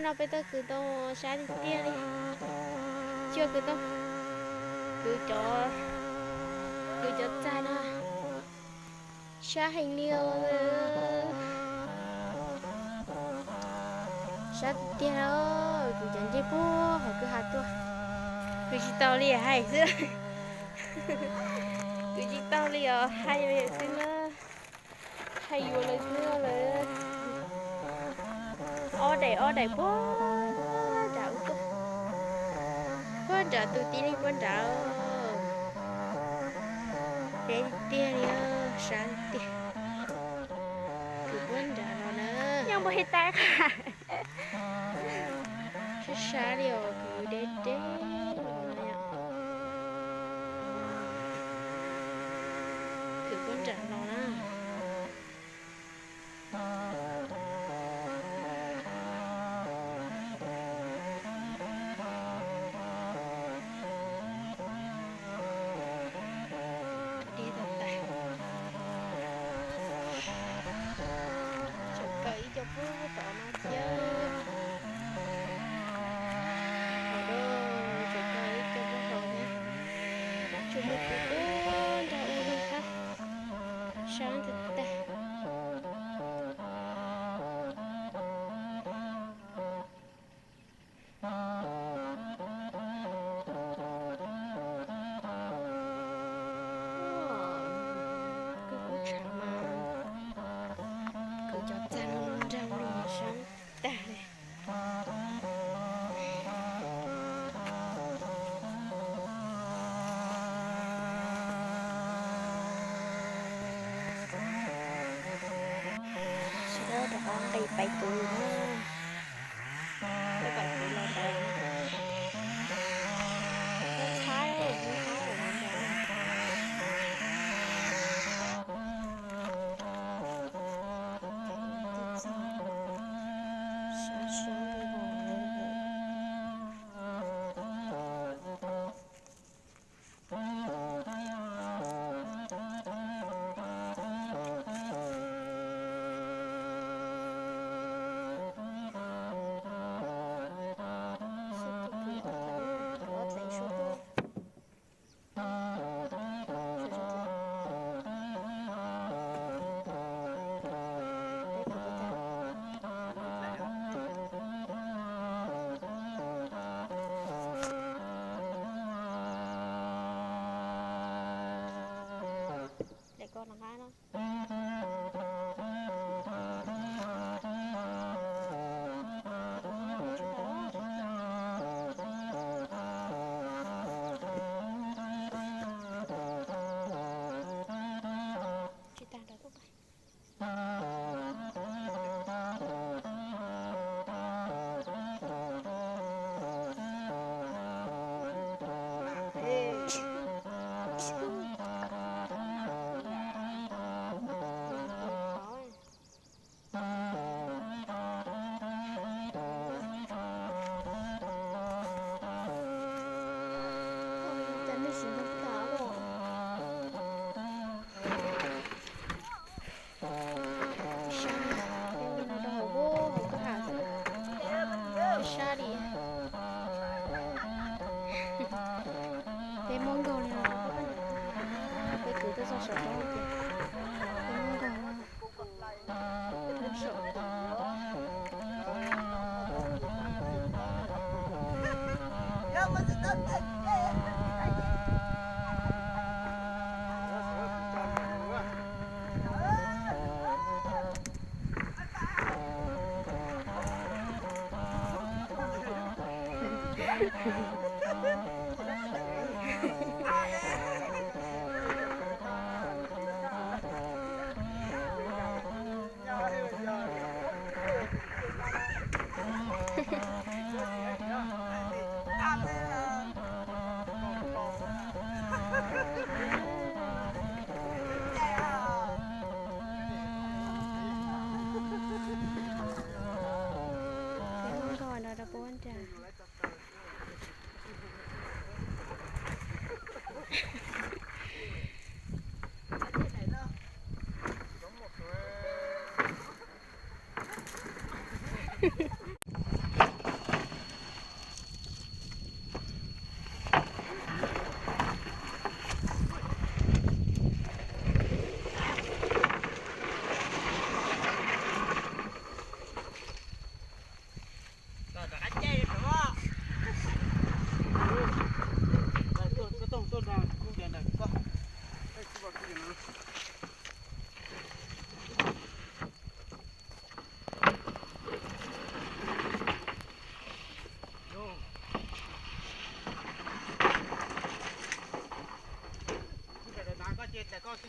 Peb tuaj kwv tau sab tiag tiag li. Cua kwv tau, kwv cov, kwv cov txag no sab heev li os. Sab tiag tiag, kwv cov ncej puag hauv kwj ha tuaj. Kwv tsis tau li hais xwb. Kwv tsis tau li os, hais xwb na. Hais yuav lawv xwb lawm. Ob daim ob daim puag nrad ub tuaj, puag nrad tus tib neeg puag nrad. Deb tiag li, sab tiag. Kwv puag nrad no na. Nyob npua hais tais qha. Sab sab li os, kwv deb deb los no yom. Kwv puag nrad no na. Deb tag tag. Tseem kawm ib co puag tom no thiab. Hauv da, tseem kawm ib co puag hauv thiab. Tsuas muaj kwv puag nrag ub lug hab. Sab tag tag. Kwv kub tshav mas kwv cov txag no nrag lug sab tag li. Sawv daws rov qab nqis pais kwv na. Peb pais kwv los ntawd, peb tshaib, peb tshaib ua ntawd. Sab sab li os. Daim ko rov qab no. Tsis tag rau tuaj pais. Sab, peb ua no rau hauv, hauv kwj ha xwb. Sab li. Peb muab nkaug li no, peb kwv tuaj txog saum no ces peb muab nkaug no.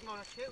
Ces,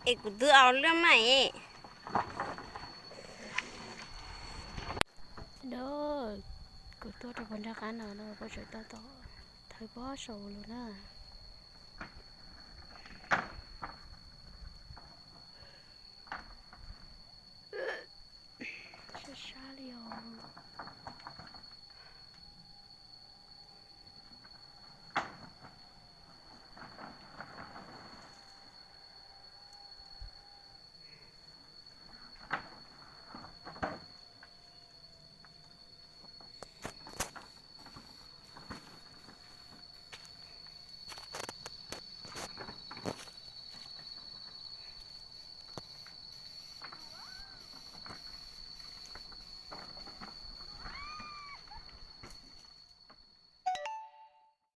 es kuv twb aus lwj mas. Kuv tuaj rau puag nram qab no, puag saum toj, thawj pob saud lawm na.